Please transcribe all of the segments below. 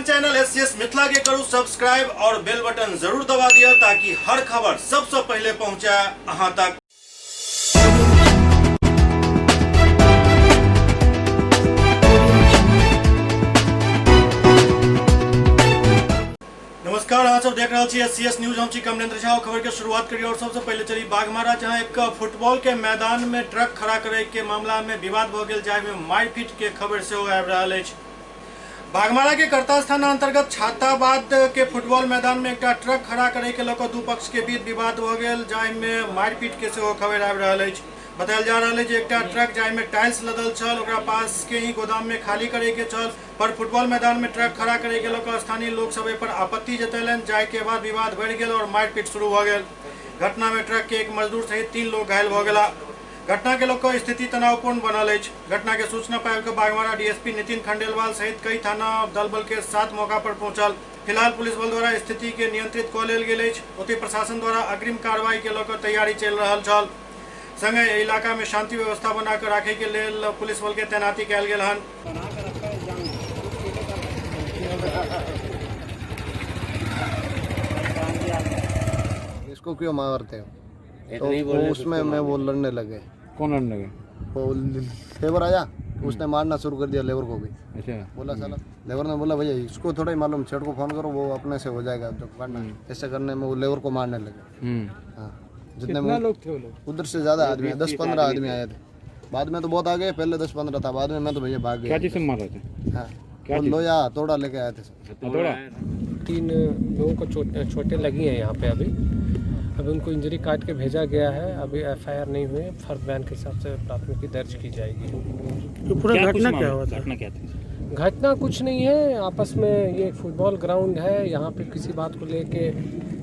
अपन channel S C S Mithila के करू सब्सक्राइब और बेल बटन जरूर दबा दिया ताकि हर खबर सबसे पहले पहुंचे अहां तक। नमस्कार, अहाँ सब देख रहल छी एस सी एस न्यूज। हम छी कमलेंद्र झा। खबर के शुरुआत करी और सबसे पहले चली बाघमारा, जहां एक फुटबॉल के मैदान में ट्रक खड़ा करे के मामला में विवाद भ गेल, जाहि में मारपीट के खबर सेहो आबि रहल अछि। बाघमारा के करताज थाना अंतर्गत छाताबाद के फुटबॉल मैदान में एकटा ट्रक खड़ा करे के लऽ कऽ दू पक्ष के बीच विवाद भऽ गेल, जाहि में मारपीट के सेहो खबर आबि रहल अछि। बतायल जा रहल अछि जे एकटा ट्रक जाहि में टाइल्स लदल छल, ओकरा पास के ही गोदाम में खाली करे के छल, पर फुटबॉल मैदान में ट्रक खड़ा करे के लऽ कऽ स्थानीय लोक सब एहि पर आपत्ति जतेलनि, जाहि के बाद विवाद बढ़ि गेल और मारपीट शुरू भऽ गेल। घटना में ट्रक के एक मजदूर सहित 3 लोग घायल भऽ गेला। घटना के लऽ कऽ स्थिति तनावपूर्ण बनल अछि। घटना के सूचना पाबि कऽ बाघमारा डीएसपी नितिन खंडेलवाल सहित कई थाना दल बल के साथ मौका पर पहुंचल। फिलहाल पुलिस बल द्वारा स्थिति के नियंत्रित कऽ लेल गेल अछि। ओतहि प्रशासन द्वारा अग्रिम कार्रवाई के लऽ कऽ तैयारी चलि रहल छल। संगहि एहि इलाका में शांति व्यवस्था बना कऽ राखय के लेल पुलिस बल के तैनाती कयल गेल हन। इसको क्यों मारते हो? तो वो उसमें मैं वो लड़ने लगे। कौन लड़ने लगे? वो लेबर आया, उसने मारना शुरू कर दिया लेबर को भी। अच्छा। बोला साला, लेबर ने बोला भैया इसको थोड़ा ही मालूम, सेठ को फोन करो, वो अपने से हो जाएगा जो करना है। ऐसे करने में वो लेबर को मारने लगे। हाँ, जितने कितना लोग थे वो लोग? उधर से ज्यादा आदमी, 10-15 आदमी आए थे। बाद में तो बहुत आ गए, पहले 10-15 था, बाद में मैं तो भैया भाग क्या गया। चीज से मार रहे थे? हाँ, क्या वो चीज़? लोहा हथौड़ा लेके आए थे सर। हथौड़ा? 3 लोगों को चोटें लगी हैं यहाँ पे। अभी अभी उनको इंजरी काट के भेजा गया है। अभी एफआईआर नहीं हुई है, फर्द बयान के हिसाब से प्राथमिकी दर्ज की जाएगी। तो पूरा घटना क्या हुआ था? घटना क्या थी? घटना कुछ नहीं है, आपस में ये फुटबॉल ग्राउंड है, यहाँ पे किसी बात को लेके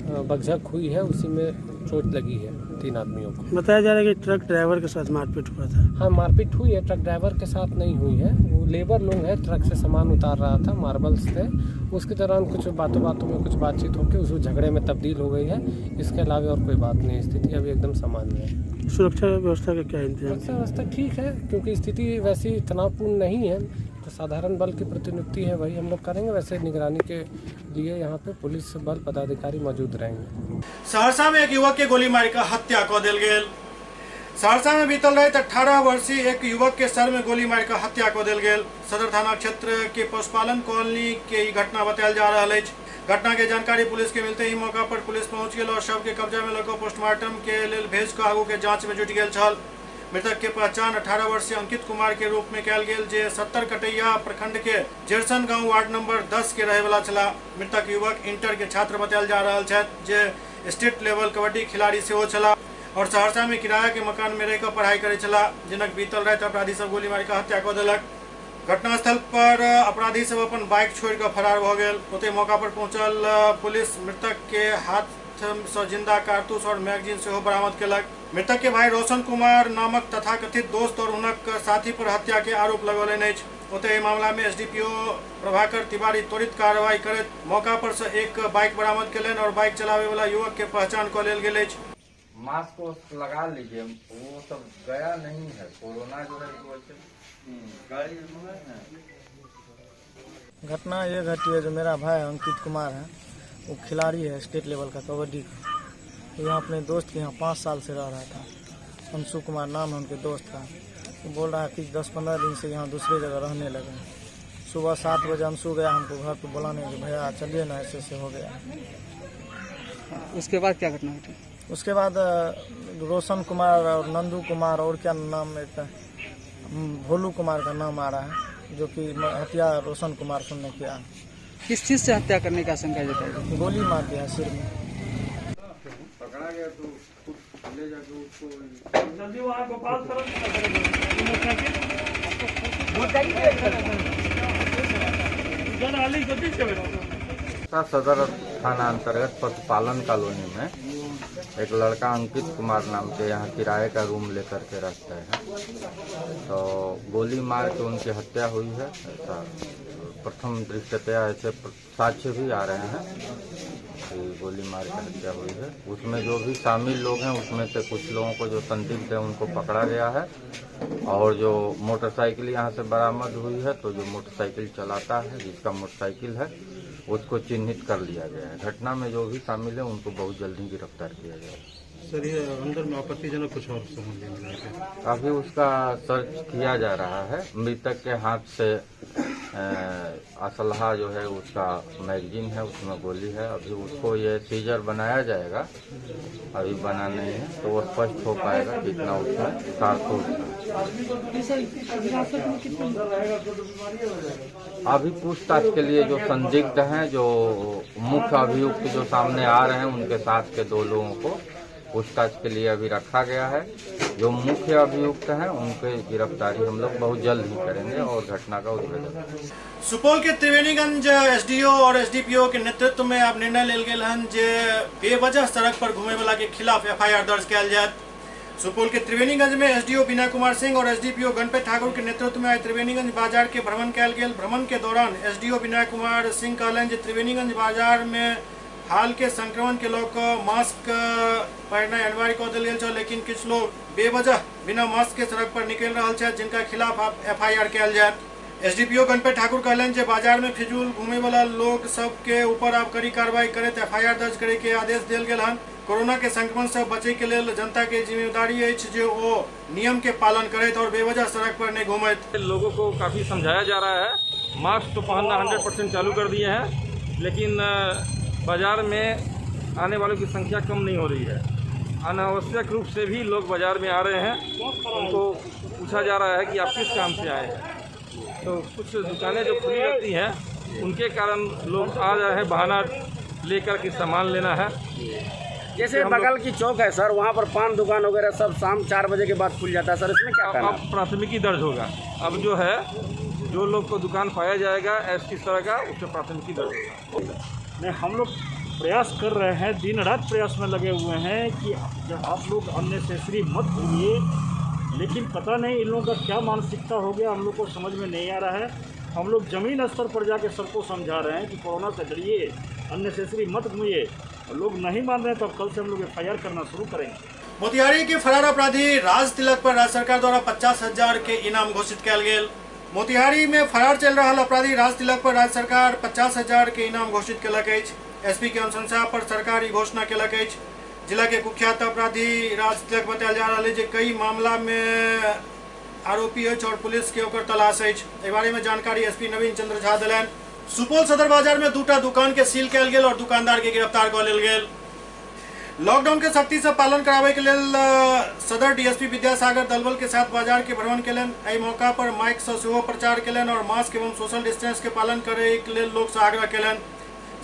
बकझक हुई है, उसी में चोट लगी है 3 आदमियों को। बताया जा रहा है कि ट्रक ड्राइवर के साथ मारपीट हुआ था। हाँ, मारपीट हुई है, ट्रक ड्राइवर के साथ नहीं हुई है। वो लेबर लोग हैं, ट्रक से सामान उतार रहा था, मार्बल्स थे, उसके दौरान कुछ बातों बातों में कुछ बातचीत होकर उस झगड़े में तब्दील हो गई है। इसके अलावा और कोई बात नहीं, स्थिति अभी एकदम सामान्य है। सुरक्षा व्यवस्था का क्या इंतजाम? सुरक्षा व्यवस्था ठीक है, क्योंकि स्थिति वैसी तनावपूर्ण नहीं है, तो साधारण बल की प्रतिनियुक्ति है वही हम लोग करेंगे। वैसे निगरानी के लिए यहाँ पे पुलिस बल पदाधिकारी मौजूद रहेंगे। सहरसा में एक युवक के गोली मारिकऽ हत्या कऽ देल गेल। सहरसा में बीतल राति 18 वर्षीय एक युवक के सर में गोली मारिकऽ हत्या कऽ देल गेल। सदर थाना क्षेत्र के पशुपालन कॉलोनी के ई घटना बतायल जा रहल अछि। घटना के जानकारी पुलिस के मिलते ही मौका पर पुलिस पहुंच गेल और शव के कब्जा में लऽ कऽ पोस्टमार्टम के लेल भेज कऽ आगू के जांच में जुटि गेल छल। मृतक के पहचान 18 वर्षीय अंकित कुमार के रूप में कयल गेल, जे 70 कटैया प्रखंड के जेरसन गांव वार्ड नंबर 10 के रहे वाला छलाह। मृतक युवक इंटर के छात्र बतायल जा रहल छथि, जे स्टेट लेवल कबड्डी खिलाड़ी सेहो छलाह और सहरसा में किराया के मकान में रहि कऽ पढ़ाई करै छलाह, जिनक बीतल राति अपराधी सब गोली मारि कऽ हत्या कऽ देलक। घटनास्थल पर अपराधी सब अपन बाइक छोड़ि कऽ फरार भऽ गेल। ओतहि मौका पर पहुंचल पुलिस मृतक के हाथ सँ जिंदा कारतूस और मैगजीन सेहो बरामद केलक। मृतक के भाई रोशन कुमार नामक तथाकथित दोस्त और हुनक साथी पर हत्या के आरोप लगौलनि अछि। ओतहि एहि मामला में एसडीपीओ प्रभाकर तिवारी त्वरित कार्रवाई करैत मौका पर सँ एक बाइक बरामद केलनि और बाइक चलाबय वाला युवक के पहचान कऽ लेल गेल अछि। मास्क वास्क लगा लीजिए, वो सब गया नहीं है, कोरोना जो है वैसे गाड़ी है। घटना ये घटी है, जो मेरा भाई अंकित कुमार है, वो खिलाड़ी है स्टेट लेवल का कबड्डी का। तो यहाँ अपने दोस्त के यहाँ 5 साल से रह रहा था, अंशु कुमार नाम है उनके दोस्त का। वो बोल रहा है कि 10-15 दिन से यहाँ दूसरे जगह रहने लगे। सुबह 7 बजे अंशु गया हमको घर पर बुलाने कि भैया चलिए ना, ऐसे ऐसे हो गया। उसके बाद क्या घटना घटी? उसके बाद रोशन कुमार और नंदू कुमार और क्या नाम एक भोलू कुमार का नाम आ रहा है, जो कि हत्या रोशन कुमार सुनने किया। किस चीज से हत्या करने का आशंका जताई गई? गोली मार दिया सिर में। पकड़ा गया तो खुद ले जाके उसको सदर थाना अंतर्गत पशुपालन कॉलोनी में एक लड़का अंकित कुमार नाम के यहाँ किराए का रूम लेकर के रहते हैं, तो गोली मार के उनकी हत्या हुई है, ऐसा प्रथम दृष्टतया ऐसे साक्ष्य भी आ रहे हैं कि गोली मार के हत्या हुई है। उसमें जो भी शामिल लोग हैं उसमें से कुछ लोगों को जो संदिग्ध है उनको पकड़ा गया है और जो मोटरसाइकिल यहाँ से बरामद हुई है तो जो मोटरसाइकिल चलाता है, जिसका मोटरसाइकिल है, उसको चिन्हित कर लिया गया है। घटना में जो भी शामिल है उनको बहुत जल्दी गिरफ्तार किया जाएगा। सर, ये अंदर में आपत्तिजनक कुछ और सामान भी मिला है? अभी उसका सर्च किया जा रहा है। मृतक के हाथ से असलहा जो है उसका मैगजीन है, उसमें गोली है। अभी उसको ये सीजर बनाया जाएगा, अभी बना नहीं है तो वो स्पष्ट हो पाएगा कितना उसमें कारतूस है। अभी पूछताछ के लिए जो संदिग्ध हैं, जो मुख्य अभियुक्त जो सामने आ रहे हैं, उनके साथ के 2 लोगों को पूछताछ के लिए अभी रखा गया है। जो मुख्य अभियुक्त हैं उनके गिरफ्तारी हम लोग बहुत जल्द ही करेंगे और घटना का उद्भेदन। सुपौल के त्रिवेणीगंज एसडीओ और एसडीपीओ के नेतृत्व में आब निर्णय लेल गेल हन जे बेवजह सड़क पर घूमे वाला के खिलाफ एफआईआर दर्ज कयल जायत। सुपौल के त्रिवेणीगंज में एसडीओ विनय कुमार सिंह और एसडीपीओ गणपत ठाकुर के नेतृत्व में आइ त्रिवेणीगंज बाजार के भ्रमण कयल गेल। भ्रमण के दौरान एसडीओ विनय कुमार सिंह कहलनि जे त्रिवेणीगंज बाजार में हाल के संक्रमण के लऽ कऽ मास्क पहिरनाइ अनिवार्य कऽ देल गेल छल, लेकिन किछु लोग बेवजह बिना मास्क के सड़क पर निकलि रहल छथि, जिनका खिलाफ आब एफआईआर कयल जायत। एसडीपीओ गणपत ठाकुर कहलनि जे बाजार में फिजूल घूमे वाला लोग सबके ऊपर आब कड़ी कार्रवाई करैत एफआईआर दर्ज करे के आदेश देल गेल हन। कोरोना के संक्रमण से बचे के लेल जनता के जिम्मेदारी अछि जे ओ नियम के पालन करैत और बेवजह सड़क पर नहीं घूमैत। लोगों को काफ़ी समझाया जा रहा है, मास्क तो पहनना 100% चालू कर दिए हैं, लेकिन बाज़ार में आने वालों की संख्या कम नहीं हो रही है। अनावश्यक रूप से भी लोग बाज़ार में आ रहे हैं, उनको पूछा जा रहा है कि आप किस काम से आए हैं, तो कुछ दुकानें जो खुली रहती हैं उनके कारण लोग आ रहे हैं बहाना लेकर के सामान लेना है। जैसे बगल की चौक है सर, वहाँ पर पान दुकान वगैरह सब शाम 4 बजे के बाद खुल जाता है सर, इसमें क्या करना? अब प्राथमिकी दर्ज होगा। अब जो है जो लोग को दुकान पाया जाएगा इस तरह का, उससे प्राथमिकी दर्ज होगा। नहीं, हम लोग प्रयास कर रहे हैं, दिन रात प्रयास में लगे हुए हैं कि जब आप लोग अननेसेसरी मत घूमिए, लेकिन पता नहीं इन लोगों का क्या मानसिकता हो गया, हम लोग को समझ में नहीं आ रहा है। हम लोग ज़मीन स्तर पर जाके सबको समझा रहे हैं कि कोरोना से डरिए, अननेसेसरी मत घूमिए, लोग नहीं मान रहे हैं, तो अब कल से हम लोग एफआईआर करना शुरू करेंगे। मोतिहारी के फरार अपराधी राज तिलक पर राज्य सरकार द्वारा 50,000 के इनाम घोषित कयल गेल। मोतिहारी में फरार चल रहा अपराधी राज तिलक पर राज्य सरकार 50,000 के इनाम घोषित केलक अछि। एसपी के अनुशंसा पर सरकार ई घोषणा केलक अछि। जिला के कुख्यात अपराधी राज तिलक बतायल जा रहा है जे कई मामला में आरोपी अछि और पुलिस के ओकर तलाश अछि। एहि बारे में जानकारी एसपी नवीन चंद्र झा देलनि। सुपौल सदर बाजार में 2 दुकान के सील कयल गेल और दुकानदार के गिरफ्तार कऽ लेल गेल। लॉकडाउन के सख्ती से पालन करावे के लेल सदर डीएसपी विद्यासागर दलबल के साथ बाजार के भ्रमण केलनि। एहि मौका पर माइक से सेहो प्रचार केलनि और मास्क एवं सोशल डिस्टेंस के पालन करे के लेल लोग से आग्रह केलनि।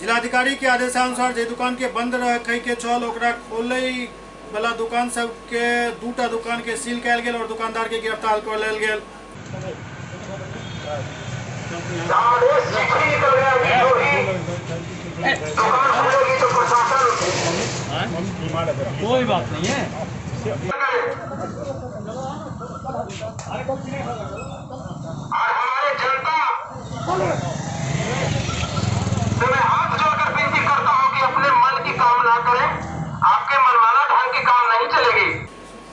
जिलाधिकारी के आदेशानुसार जे दुकान के बंद रखे के छल ओकरा खोलै वाला दुकान सबके 2 दुकान के सील कयल गेल और दुकानदार के गिरफ्तार कऽ लेल गेल। कोई बात नहीं है। और हमारे जनता से मैं हाथ जोड़कर विनती करता हूँ कि अपने मन की कामना करें, आपके मनमाना ढंग की काम नहीं चलेगी।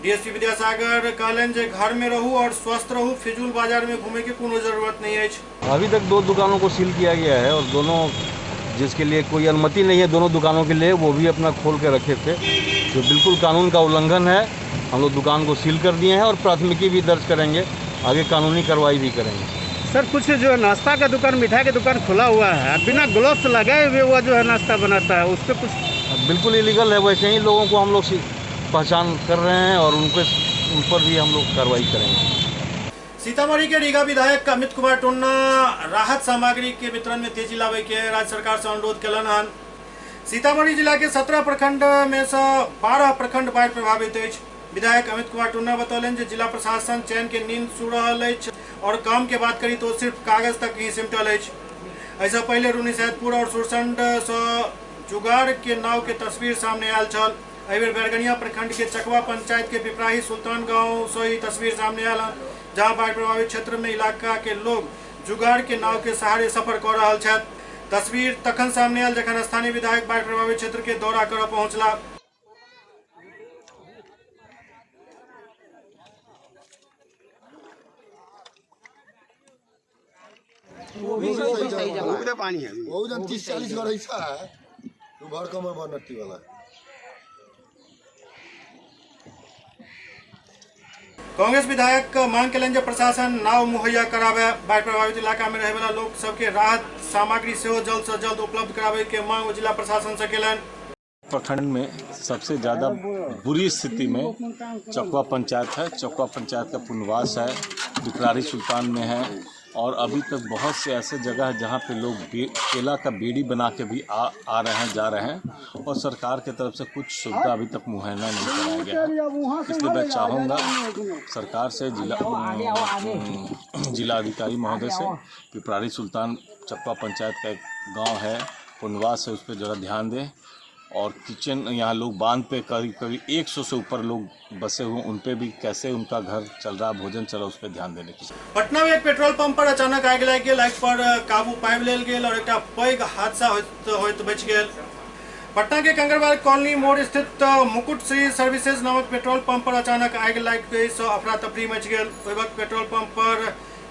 डीएसपी विद्यासागर कहलनि जे घर में रहू और स्वस्थ रहू, फिजूल बाजार में घूमे के कोनो जरूरत नहीं है। अभी तक 2 दुकानों को सील किया गया है और दोनों जिसके लिए कोई अनुमति नहीं है, दोनों दुकानों के लिए वो भी अपना खोल के रखे थे, जो बिल्कुल कानून का उल्लंघन है। हम लोग दुकान को सील कर दिए हैं और प्राथमिकी भी दर्ज करेंगे, आगे कानूनी कार्रवाई भी करेंगे। सर, कुछ जो नाश्ता का दुकान, मिठाई का दुकान खुला हुआ है, बिना ग्लव्स लगाए हुए वो जो है नाश्ता बनाता है, उस पर कुछ बिल्कुल इलीगल है। वैसे ही लोगों को हम लोग पहचान कर रहे हैं और उन पर भी हम लोग कार्रवाई करेंगे। सीतामढ़ी के रीगा विधायक अमित कुमार टुन्ना राहत सामग्री के वितरण में तेजी लावे के राज्य सरकार से अनुरोध केलनि हन। सीतामढ़ी जिला के 17 प्रखंड में से 12 प्रखंड बाढ़ि प्रभावित अछि। विधायक अमित कुमार टुन्ना बतौलनि जे जिला प्रशासन चैन के नींद सु रहल अछि और काम के बात करी तो सिर्फ कागज तक ही सिमटल अछि। एहिसँ पहिले रुन्नीसैदपुर और सुरसंड से जुगाड़ के नाव के तस्वीर सामने आयल छल। एहि बेर बैरगनिया प्रखंड के चकवा पंचायत के पिपराही सुल्तान गांव से ई तस्वीर सामने आयल, जहां बाढ़ प्रभावित क्षेत्र में इलाका के लोग जुगाड़ के नाव के सहारे सफर कऽ रहल छथि। तस्वीर तखन सामने आयल जखन स्थानीय विधायक बाढ़ि प्रभावित क्षेत्र के दौरा करऽ पहुंचला। पानी है वो जन 30-40 घर ऐसा है तो भर कमर बनट्टी वाला। कांग्रेस विधायक मांग केलनि जे प्रशासन नाव मुहैया कराबे। बाढ़ि प्रभावित इलाका में रहे वाला लोक सबके राहत सामग्री सेहो जल्द से जल्द उपलब्ध कराबे के मांग जिला प्रशासन से केलनि। प्रखंड में सबसे ज़्यादा बुरी स्थिति में चकवा पंचायत है। चकवा पंचायत का पुनवास है, पिपरारी सुल्तान में है और अभी तक बहुत से ऐसे जगह है जहाँ पे लोग केला का बीड़ी बना के भी आ रहे हैं, जा रहे हैं और सरकार के तरफ से कुछ सुविधा अभी तक मुहैया नहीं कराया गया है। इसलिए मैं चाहूँगा सरकार से, जिला अधिकारी महोदय से, पिपरारी सुल्तान चकवा पंचायत का एक गाँव है पुनवास है, उस पर ज़रा ध्यान दें। और किचन यहाँ लोग बांध पे करीब करीब 100 से ऊपर लोग बसे हुए, उन पे भी कैसे उनका घर चल रहा, भोजन चल रहा, उस पर ध्यान देने की। पटना में एक पेट्रोल पंप पर अचानक आगि लागि गेल। आगि पर काबू पाबि लेल गेल और एकटा पैघ हादसा होइत बचि गेल। पटना के कंकड़बाग कॉलोनी मोड़ स्थित मुकुट श्री सर्विसेज नामक पेट्रोल पंप पर अचानक आगि लागि गई से अफरा तफरी मचि गेल। ओहि वक्त पेट्रोल पंप पर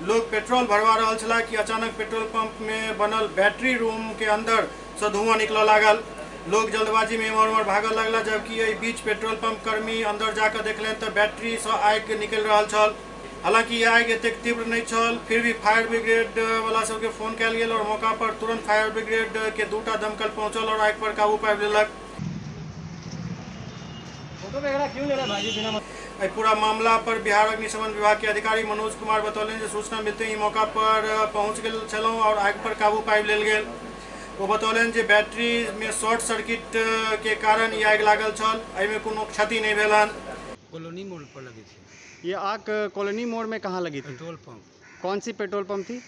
लोग पेट्रोल भरवा रहल छलाह कि अचानक पेट्रोल पंप में बनल बैटरी रूम के अंदर से धुआं निकलऽ लागल। लोग जल्दबाजी में एम्हर उम्हर भागऽ लगला, जबकि एहि बीच पेट्रोल पंप कर्मी अंदर जाकर देखलनि तऽ बैटरी से आगि निकलि रहल छल। हालांकि ई आगि एतेक तीव्र नहि छल, फिर भी फायर ब्रिगेड वाला सबके फोन कयल गेल और मौका पर तुरंत फायर ब्रिगेड के दूटा दमकल पहुंचल और आगि पर काबू पाबि लेलक। एहि पूरा मामला पर बिहार अग्निशमन विभाग के अधिकारी मनोज कुमार बतौलनि जे सूचना मिलते ही मौका पर पहुंच गेल छलहुँ और आगि पर काबू पाबि लेल गेल। ओ बतौलनि जे बैटरी में शॉर्ट सर्किट के कारण ई आगि लागल छल, एहिमे कोनो क्षति नहीं भेल हन। कॉलोनी मोड़ पर लगी थी ये आग। कॉलोनी मोड़ में कहाँ लगी थी? Petrol pump. कौन सी पेट्रोल पंप थी?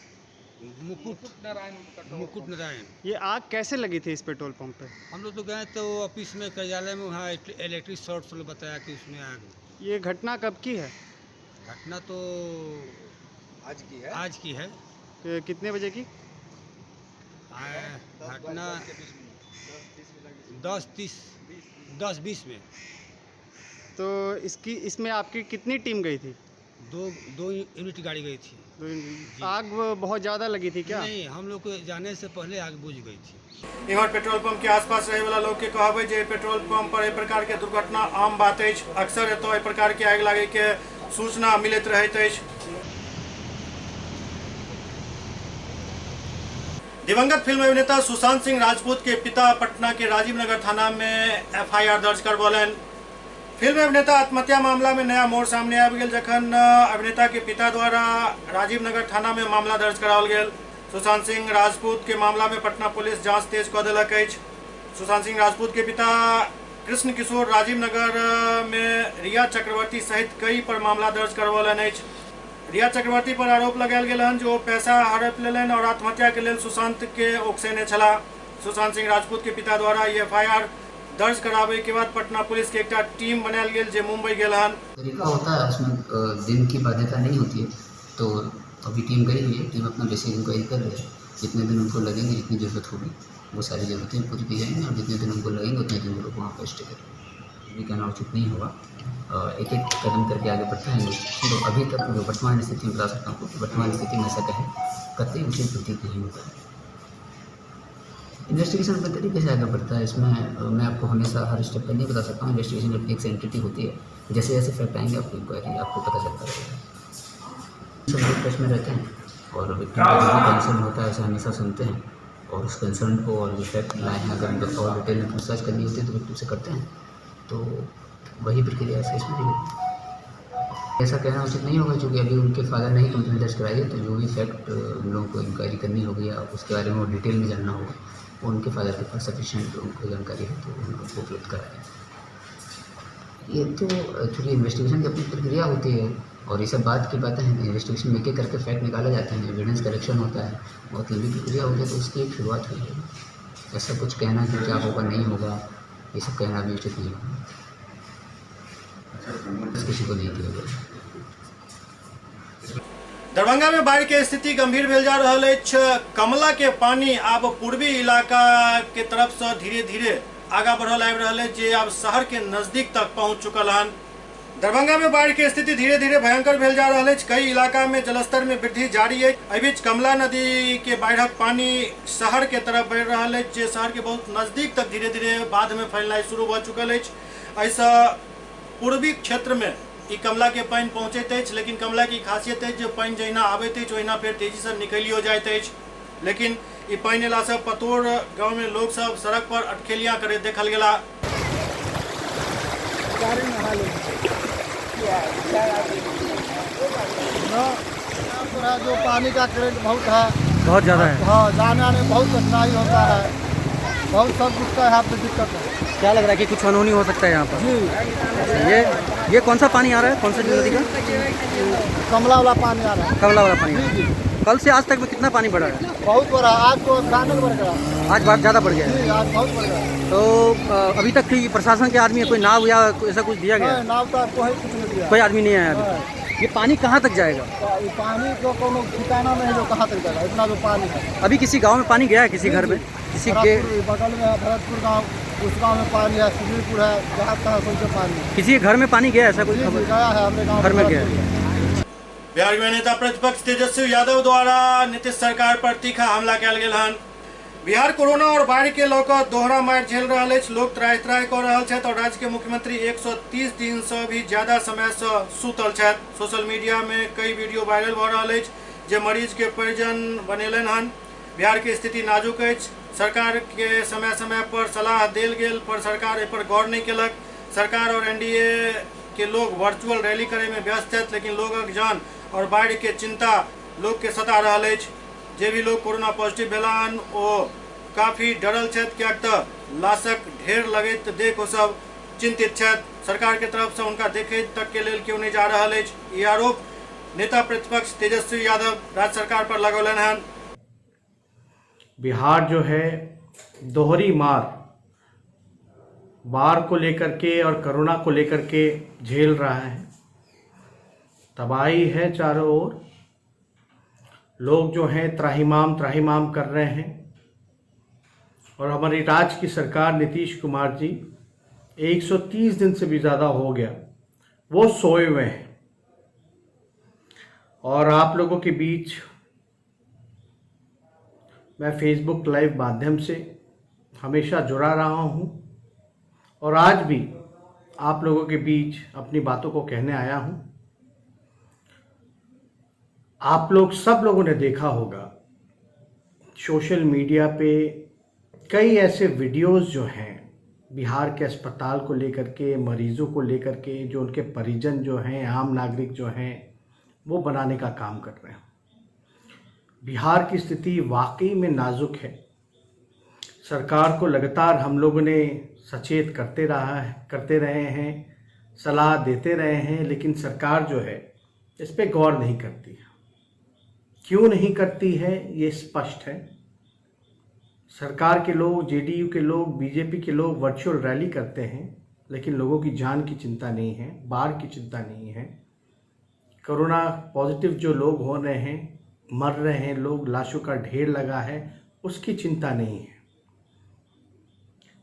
मुकुट नारायण। ये आग कैसे लगी थी इस पेट्रोल पंप पे? हम लोग तो गए तो ऑफिस में, कार्यालय में, वहाँ इलेक्ट्रिक शॉर्ट से बताया कि उसमें आग। ये घटना कब की है? घटना तो आज की है। आज की है। कितने बजे की? घटना 10:20 में। तो इसकी इसमें आपकी कितनी टीम गई थी? दो यूनिट गाड़ी गई थी। आग बहुत ज़्यादा लगी थी क्या? नहीं, हम लोग को जाने से पहले आग बुझ गई थी। इम्हर पेट्रोल पंप के आसपास रहे वाला लोग के कहब है जे पेट्रोल पंप पर एहि प्रकार के दुर्घटना आम बात अछि। अक्सर एतऽ एहि प्रकार के आगि लागे के सूचना मिलैत रहैत अछि। दिवंगत फिल्म अभिनेता सुशांत सिंह राजपूत के पिता पटना के राजीव नगर थाना में एफआईआर दर्ज करबौलनि। फिल्म अभिनेता आत्महत्या मामला में नया मोड़ सामने आबि गेल जखन अभिनेता के पिता द्वारा राजीव नगर थाना में मामला दर्ज कराओल गेल। सुशांत सिंह राजपूत के मामला में पटना पुलिस जांच तेज कऽ देलक अछि। सुशांत सिंह राजपूत के पिता कृष्ण किशोर राजीव नगर में रिया चक्रवर्ती सहित कई पर मामला दर्ज करबौलनि अछि। रिया चक्रवर्ती पर आरोप लगायल गेल हन जो ओ पैसा हड़प लेलनि और आत्महत्या के लेल सुशांत के उकसेने छलाह। सुशांत सिंह राजपूत के पिता द्वारा ई एफआईआर दर्ज कराबे के बाद पटना पुलिस के एकटा टीम बनायल गेल जे मुंबई गेल हन। तरीका होता है उसमें दिन की बाध्यता नहीं होती है, तो अभी टीम गई हुई है, टीम अपना बेसिक इंक्वायरी कर रही है। जितने दिन उनको लगेंगे, जितनी ज़रूरत होगी वो सारी ज़रूरतें पूरी की जाएंगी और जितने दिन उनको लगेंगे उतने दिन वो लोग वहाँ पर स्टे करेंगे। ये कहना उचित नहीं होगा। एक एक कदम करके आगे बढ़ता है इन्वेस्टिगेशन। तो अभी तक जो वर्तमान स्थिति में बता सकता हूँ कि वर्तमान स्थिति में ऐसा कहें कतई उचित प्रतीत नहीं होता है। इन्वेस्टिगेशन अपने तरीके से आगे बढ़ता है, इसमें मैं आपको हमेशा हर स्टेप पर नहीं बता सकता हूँ। इन्वेस्टिगेशन अपनी एक एंटिटी होती है, जैसे जैसे फैक्ट आएंगे आपको इंक्वायरी आपको पता चलता रहेगा। सब लोग टच में रहते हैं और विक्टिम का जो भी कंसर्न होता है उसे हमेशा सुनते हैं और उस कंसर्न को और जो फैक्ट लाए हैं अगर उनको और डिटेल में पूछताछ करनी होती है तो विक्टिम से करते हैं, तो वही प्रक्रिया इस केस में भी होगी। ऐसा कहना उचित नहीं होगा क्योंकि अभी उनके फादर ने ही कंप्लेंट दर्ज कराई है, तो जो भी फैक्ट उन लोगों को इंक्वायरी करनी होगी या उसके बारे में वो डिटेल में जानना होगा वो उनके फादर के पास सफिशिएंट उनको जानकारी है तो उन लोगों को उपलब्ध कराएं। ये तो एक्चुअली इन्वेस्टिगेशन की अपनी प्रक्रिया होती है और ये सब बात की बातें हैं। इन्वेस्टिगेशन में एक करके फैक्ट निकाला जाता है, एविडेंस कलेक्शन होता है, बहुत लंबी प्रक्रिया होती है, तो उसकी एक शुरुआत हुई है। ऐसा कुछ कहना कि क्या होगा नहीं होगा ये सब कहना भी उचित नहीं होगा, किसी को नहीं दिया गया। दरभंगा में बाढ़ के स्थिति गंभीर भेल जा रहल अछि। कमला के पानी आब पूर्वी इलाका के तरफ से धीरे धीरे आगा बढ़ल आबि रहल अछि, जे आब शहर के नजदीक तक पहुंच चुकल हन। दरभंगा में बाढ़ के स्थिति धीरे धीरे भयंकर भेल जा रहल अछि। कई इलाका में जलस्तर में वृद्धि जारी अछि। एहि बीच कमला नदी के बाढ़क पानी शहर के तरफ बढ़ि रहल अछि, जे शहर के बहुत नजदीक तक धीरे धीरे बाध में फैलनाइ शुरू भऽ चुकल अछि। एहिसँ पूर्वी क्षेत्र में ई कमला के पानि पहुँचैत अछि, लेकिन कमला के ई खासियत अछि जे पानि जहिना आबैत अछि ओहिना फेर तेजीसँ निकलियो जाइत अछि। लेकिन ई पानि अयलासँ पतोर गाँव में लोक सब सड़क पर अटखेलियां करैत देखल गेला। जो पानी का करंट बहुत है, बहुत ज़्यादा है। हाँ, जाने आने में बहुत कठिनाई होता है, बहुत सब कुछ का यहाँ पे दिक्कत है। क्या लग रहा है कि कुछ अनहोनी हो सकता है यहाँ पर? जी। अच्छा, ये कौन सा पानी आ रहा है, कौन सा नदी का? कमला वाला पानी आ रहा है। कमला वाला पानी आ रहा है। जी, जी। कल से आज तक में कितना पानी बढ़ा है? बहुत बढ़ा, आज तो अचानक बढ़ गया। आज बात ज़्यादा बढ़ गया है। जी, आज बहुत बढ़ गया। तो अभी तक की प्रशासन के आदमी कोई नाव या ऐसा कुछ दिया गया? नहीं, नाव तो कोई कुछ नहीं दिया। कोई आदमी नहीं आया अभी तक। ये पानी कहाँ तक जाएगा? तो ये पानी को कोनो ठिकाना नहीं जो कहाँ तक जाएगा, इतना जो पानी है। अभी किसी गांव में पानी गया है? किसी घर में? किसी के भरतपुर बगल में है, भरतपुर गांव, उस गांव में पानी है, सुधीरपुर है, जहाँ तहाँ सब पानी है। किसी के घर में पानी गया है, ऐसा कोई जी, जी, खबर? गया है हमरे गांव घर में गया है। बिहार में नेता प्रतिपक्ष तेजस्वी यादव द्वारा नीतीश सरकार पर तीखा हमला कयल गेल हन। बिहार कोरोना और बाढ़ के लऽ कऽ दोहरा मारि झेल रहल अछि। लोक त्राहि त्राहि कऽ रहल छथि और राज्य के मुख्यमंत्री 130 दिन से भी ज्यादा समय से सुतल छथि। सोशल मीडिया में कई वीडियो वायरल भऽ रहल अछि जे मरीज के परिजन बनेलनि हन। बिहार के स्थिति नाजुक अछि। सरकार के समय समय पर सलाह देल गेल पर सरकार एहि पर गौर नहीं केलक। सरकार और एनडीए के लोग वर्चुअल रैली करे में व्यस्त छथि, लेकिन लोगक जान और बाढ़ के चिंता लोग के सता रहल अछि। जे भी लोग कोरोना पॉजिटिव भेलाहन ओ काफी डरल छथि, किएक तऽ लाशक ढेर लगैत देख ओ सब चिंतित छथि। सरकार के तरफ से हुनका देखे तक के लेल केओ नहीं जा रहल अछि। ई आरोप नेता प्रतिपक्ष तेजस्वी यादव राज्य सरकार पर लगौलनि हन। बिहार जो है दोहरी मार बाढ़ को लेकर के और कोरोना को लेकर के झेल रहा है। तबाही है चारों ओर, लोग जो हैं त्राहिमाम त्राहिमाम कर रहे हैं और हमारी राज्य की सरकार नीतीश कुमार जी 130 दिन से भी ज़्यादा हो गया वो सोए हुए हैं। और आप लोगों के बीच मैं फेसबुक लाइव माध्यम से हमेशा जुड़ा रहा हूं और आज भी आप लोगों के बीच अपनी बातों को कहने आया हूं। आप लोग सब लोगों ने देखा होगा सोशल मीडिया पे कई ऐसे वीडियोस जो हैं बिहार के अस्पताल को लेकर के, मरीजों को लेकर के, जो उनके परिजन जो हैं, आम नागरिक जो हैं, वो बनाने का काम कर रहे हैं। बिहार की स्थिति वाकई में नाजुक है। सरकार को लगातार हम लोगों ने सचेत करते रहे हैं, सलाह देते रहे हैं, लेकिन सरकार जो है इस पे गौर नहीं करती है। क्यों नहीं करती है ये स्पष्ट है। सरकार के लोग, जेडीयू के लोग, बीजेपी के लोग वर्चुअल रैली करते हैं, लेकिन लोगों की जान की चिंता नहीं है, बाढ़ की चिंता नहीं है। कोरोना पॉजिटिव जो लोग हो रहे हैं, मर रहे हैं लोग, लाशों का ढेर लगा है, उसकी चिंता नहीं है।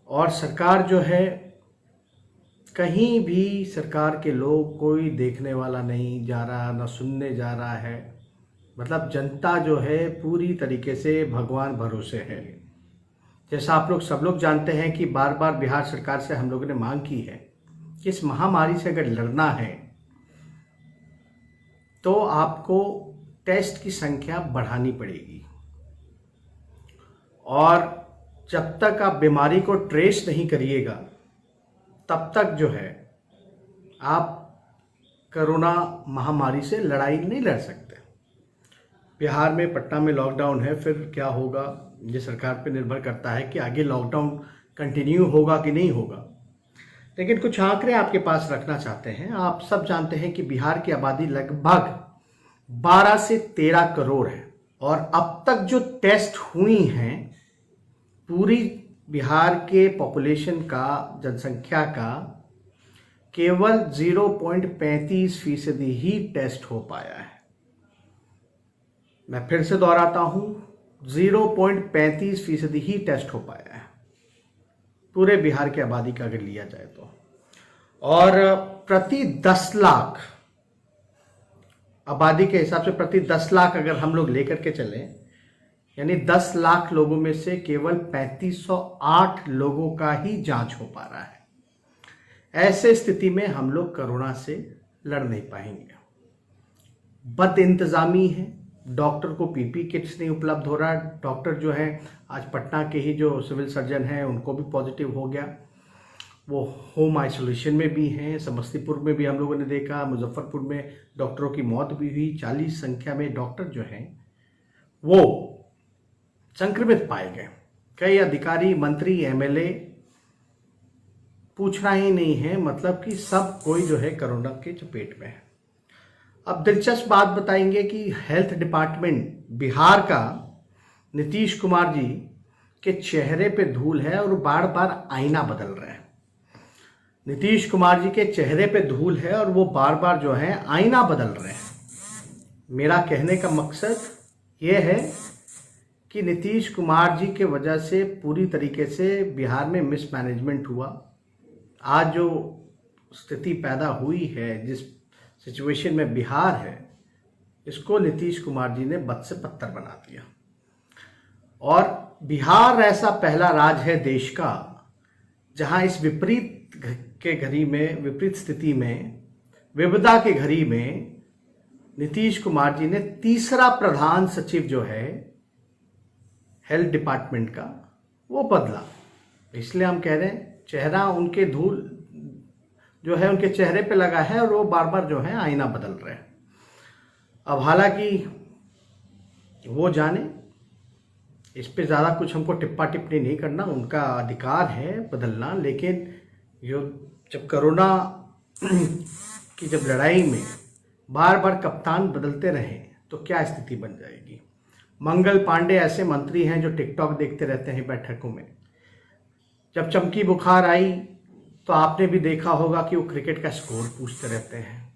और सरकार जो है, कहीं भी सरकार के लोग कोई देखने वाला नहीं जा रहा, ना सुनने जा रहा है। मतलब जनता जो है पूरी तरीके से भगवान भरोसे है। जैसा आप लोग सब लोग जानते हैं कि बार-बार बिहार सरकार से हम लोगों ने मांग की है कि इस महामारी से अगर लड़ना है तो आपको टेस्ट की संख्या बढ़ानी पड़ेगी और जब तक आप बीमारी को ट्रेस नहीं करिएगा तब तक जो है आप कोरोना महामारी से लड़ाई नहीं लड़ सकते। बिहार में पटना में लॉकडाउन है, फिर क्या होगा ये सरकार पे निर्भर करता है कि आगे लॉकडाउन कंटिन्यू होगा कि नहीं होगा। लेकिन कुछ आंकड़े आपके पास रखना चाहते हैं। आप सब जानते हैं कि बिहार की आबादी लगभग 12 से 13 करोड़ है और अब तक जो टेस्ट हुई हैं पूरी बिहार के पॉपुलेशन का, जनसंख्या का केवल 0.35% ही टेस्ट हो पाया है। मैं फिर से दोहराता हूं, 0.35% ही टेस्ट हो पाया है पूरे बिहार की आबादी का अगर लिया जाए तो। और प्रति 10 लाख आबादी के हिसाब से, प्रति 10 लाख अगर हम लोग लेकर के चलें, यानी 10 लाख लोगों में से केवल 3508 लोगों का ही जांच हो पा रहा है। ऐसे स्थिति में हम लोग कोरोना से लड़ नहीं पाएंगे। बद इंतज़ामी है, डॉक्टर को पीपी किट्स नहीं उपलब्ध हो रहा। डॉक्टर जो हैं, आज पटना के ही जो सिविल सर्जन हैं उनको भी पॉजिटिव हो गया, वो होम आइसोलेशन में भी हैं। समस्तीपुर में भी हम लोगों ने देखा, मुजफ्फरपुर में डॉक्टरों की मौत भी हुई। 40 संख्या में डॉक्टर जो हैं वो संक्रमित पाए गए। कई अधिकारी, मंत्री, एमएलए पूछना ही नहीं है, मतलब कि सब कोई जो है कोरोना के चपेट में है। अब दिलचस्प बात बताएंगे कि हेल्थ डिपार्टमेंट बिहार का नीतीश कुमार जी के चेहरे पे धूल है और बार बार आईना बदल रहे हैं। नीतीश कुमार जी के चेहरे पे धूल है और वो बार बार जो है आईना बदल रहे हैं। मेरा कहने का मकसद ये है कि नीतीश कुमार जी के वजह से पूरी तरीके से बिहार में मिसमैनेजमेंट हुआ। आज जो स्थिति पैदा हुई है, जिस सिचुएशन में बिहार है, इसको नीतीश कुमार जी ने बद से पत्थर बना दिया। और बिहार ऐसा पहला राज्य है देश का जहां इस विपरीत के घड़ी में, विपरीत स्थिति में, विपदा के घड़ी में नीतीश कुमार जी ने तीसरा प्रधान सचिव जो है हेल्थ डिपार्टमेंट का वो बदला। इसलिए हम कह रहे हैं चेहरा उनके धूल जो है उनके चेहरे पे लगा है और वो बार बार जो है आईना बदल रहे हैं। अब हालांकि वो जाने, इस पे ज़्यादा कुछ हमको टिप्पा टिप्पणी नहीं करना, उनका अधिकार है बदलना। लेकिन जो जब कोरोना की जब लड़ाई में बार बार कप्तान बदलते रहे तो क्या स्थिति बन जाएगी। मंगल पांडे ऐसे मंत्री हैं जो टिकटॉक देखते रहते हैं बैठकों में। जब चमकी बुखार आई तो आपने भी देखा होगा कि वो क्रिकेट का स्कोर पूछते रहते हैं।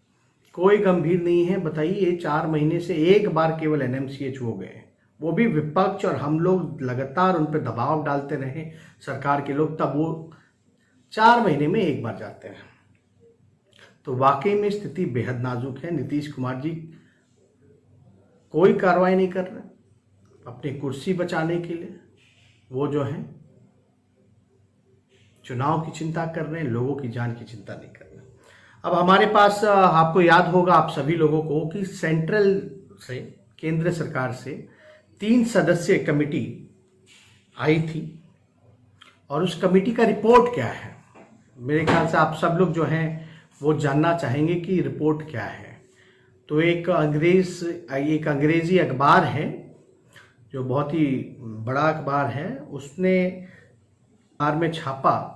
कोई गंभीर नहीं है। बताइए, 4 महीने से एक बार केवल एनएमसीएच हो गए, वो भी विपक्ष और हम लोग लगातार उन पर दबाव डालते रहे, सरकार के लोग, तब वो 4 महीने में एक बार जाते हैं। तो वाकई में स्थिति बेहद नाजुक है। नीतीश कुमार जी कोई कार्रवाई नहीं कर रहे अपनी कुर्सी बचाने के लिए। वो जो है चुनाव की चिंता कर रहे हैं, लोगों की जान की चिंता नहीं कर रहे। अब हमारे पास, आपको याद होगा आप सभी लोगों को कि सेंट्रल से, केंद्र सरकार से 3 सदस्यीय कमेटी आई थी और उस कमेटी का रिपोर्ट क्या है, मेरे ख्याल से आप सब लोग जो हैं वो जानना चाहेंगे कि रिपोर्ट क्या है। तो एक अंग्रेज़ी अखबार है जो बहुत ही बड़ा अखबार है, उसने अखबार में छापा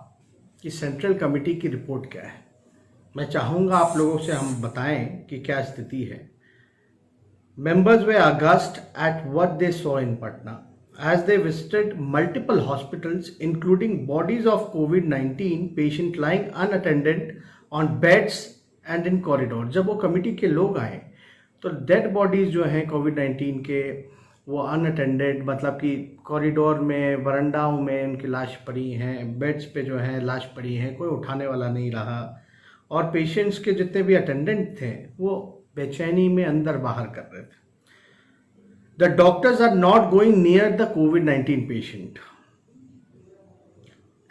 कि सेंट्रल कमेटी की रिपोर्ट क्या है। मैं चाहूँगा आप लोगों से हम बताएं कि क्या स्थिति है। Members were aghast at what they saw in Patna as they visited multiple hospitals including bodies of COVID-19 patient lying unattended on beds and in corridor. जब वो कमेटी के लोग आए तो डेड बॉडीज जो हैं कोविड-19 के वो अनअटेंडेड, मतलब कि कॉरिडोर में, वरंडाओं में उनकी लाश पड़ी हैं, बेड्स पे जो है लाश पड़ी है, कोई उठाने वाला नहीं रहा। और पेशेंट्स के जितने भी अटेंडेंट थे वो बेचैनी में अंदर बाहर कर रहे थे। The doctors are not going near the COVID-19 patient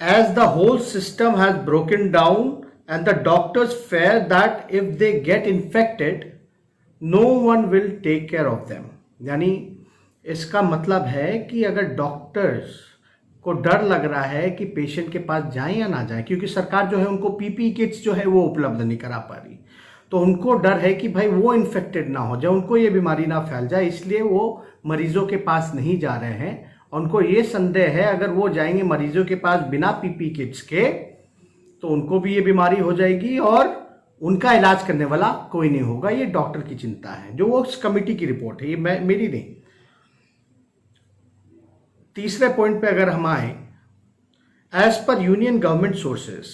as the whole system has broken down and the doctors fear that if they get infected no one will take care of them. यानी इसका मतलब है कि अगर doctors को डर लग रहा है कि पेशेंट के पास जाएं या ना जाएं, क्योंकि सरकार जो है उनको पीपी किट्स जो है वो उपलब्ध नहीं करा पा रही, तो उनको डर है कि भाई वो इन्फेक्टेड ना हो जाए, उनको ये बीमारी ना फैल जाए, इसलिए वो मरीजों के पास नहीं जा रहे हैं। उनको ये संदेह है अगर वो जाएंगे मरीजों के पास बिना पीपी किट्स के तो उनको भी ये बीमारी हो जाएगी और उनका इलाज करने वाला कोई नहीं होगा। ये डॉक्टर की चिंता है, जो वो कमेटी की रिपोर्ट है, ये मेरी नहीं। तीसरे पॉइंट पे अगर हम आए, as per union government sources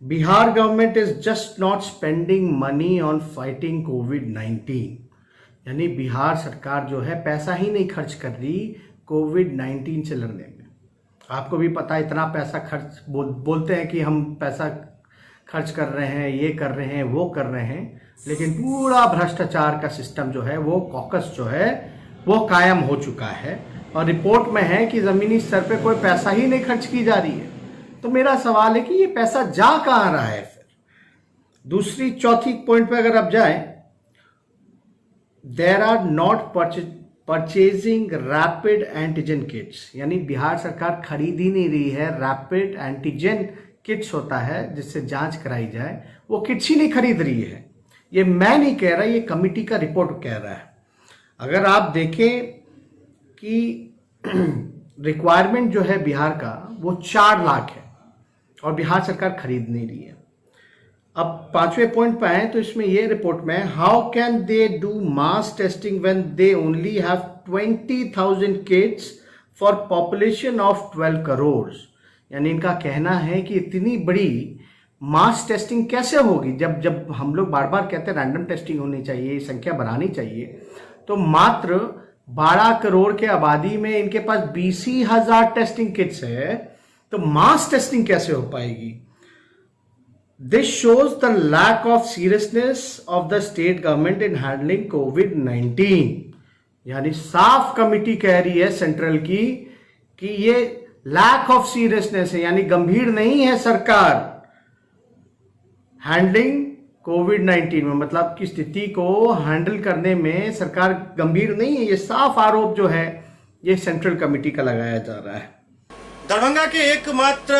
Bihar government is just not spending money on fighting COVID-19। यानी बिहार सरकार जो है पैसा ही नहीं खर्च कर रही कोविड-19 से लड़ने में। आपको भी पता है, इतना पैसा खर्च बोलते हैं कि हम पैसा खर्च कर रहे हैं, ये कर रहे हैं, वो कर रहे हैं, लेकिन पूरा भ्रष्टाचार का सिस्टम जो है वो कॉकस जो है वो कायम हो चुका है। और रिपोर्ट में है कि ज़मीनी स्तर पे कोई पैसा ही नहीं खर्च की जा रही है। तो मेरा सवाल है कि ये पैसा जा कहाँ रहा है फिर? दूसरी चौथी पॉइंट पे अगर आप जाएं, there are not purchasing rapid antigen kits, यानी बिहार सरकार खरीद ही नहीं रही है। रैपिड एंटीजन किट्स होता है जिससे जांच कराई जाए, वो किट्स ही नहीं खरीद रही है। ये मैं नहीं कह रहा, ये कमिटी का रिपोर्ट कह रहा है। अगर आप देखें कि रिक्वायरमेंट जो है बिहार का वो 4 लाख है और बिहार सरकार खरीद नहीं रही है। अब पांचवें पॉइंट पर आए तो इसमें ये रिपोर्ट में, how can they do mass testing when they only have 20,000 kits for population of 12 crore. यानी इनका कहना है कि इतनी बड़ी मास टेस्टिंग कैसे होगी, जब जब हम लोग बार बार कहते हैं रैंडम टेस्टिंग होनी चाहिए, संख्या बढ़ानी चाहिए, तो मात्र 12 करोड़ के आबादी में इनके पास 20,000 टेस्टिंग किट्स है, तो मास टेस्टिंग कैसे हो पाएगी? This shows the lack of seriousness of the state government in handling COVID-19. यानी साफ कमिटी कह रही है सेंट्रल की कि ये लैक ऑफ सीरियसनेस है, यानी गंभीर नहीं है सरकार हैंडलिंग कोविड-19 में, मतलब की स्थिति को हैंडल करने में सरकार गंभीर नहीं है। ये साफ आरोप जो है ये सेंट्रल कमिटी का लगाया जा रहा है। दरभंगा के एकमात्र